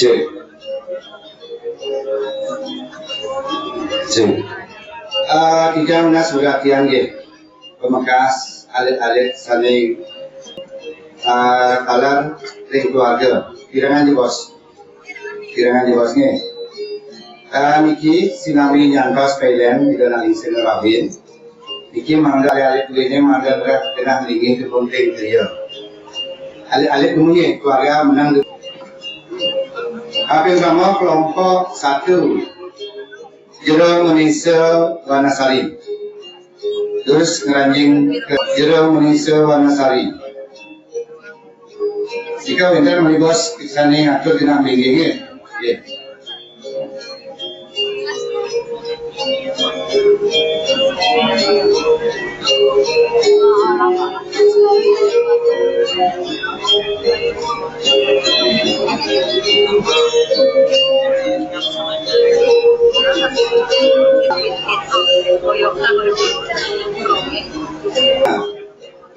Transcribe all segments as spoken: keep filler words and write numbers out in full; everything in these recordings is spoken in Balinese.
Cek. Cek. Ah, tiga belas beratian nggih. Pamekas alit-alit sané, ah, taler ring keluarga. Pirengang nggih, Bos? Pirengang nggih, Bos, nggih. Ah, niki sinami nyantos pailénan Ida Nalingsin Rawin. Niki mangda alit-alit buliné mangda genah linggih ring gunting griya. Alit-alit nggih, keluarga meneng. Kaping sama kelompok satu. Jero Menisa Wanasari. Terus ngranjing ke Jero Menisa Wanasari. Nika wénten malih, Bos, sané ngatur genah linggih nggih. Nggih.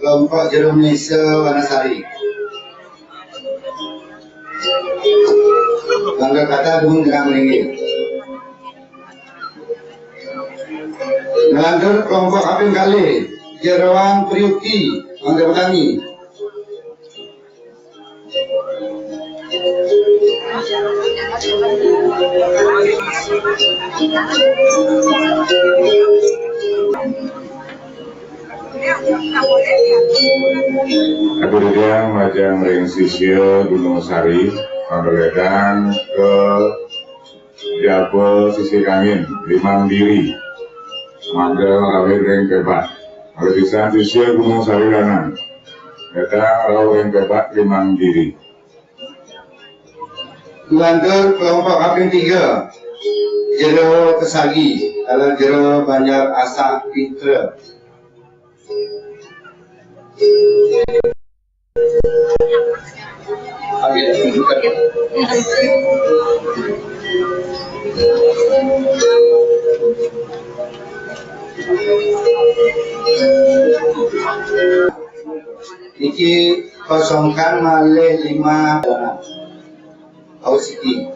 Kelompok Jero Menisa Wanasari. Mangga kathah dumun genah linggih. Nglantur kelompok kaping kalih, Jeroan Priuki, mangga matangi. Kaduridian majeng ring sisia Gunung Sari, mangga ledang ka jaba sisi kangin, limang diri. Mangga rawuh ring pebak. Mangga pisan sisia Gunung Sari lanang. Ledang rauh ring pebak limang diri. Nglantur kelompok kaping tiga, Jero Pesagi, taler Jero Banjar Asak Pitra. Niki kosongkan malih lima. Kausiki.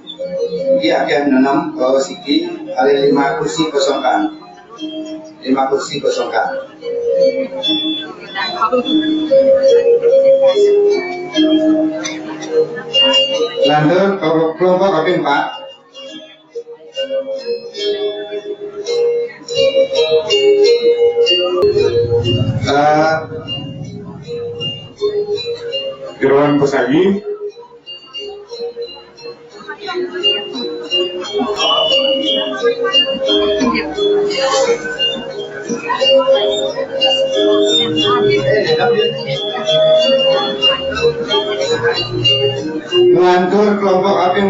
Nggih, akéh enam kausiki, kalih lima kursi kosongkan. Lima kursi kosongkan. Lantur, kelompok kaping empat. Eh, Jeroan Pesagi. Ngelantur kelompok kaping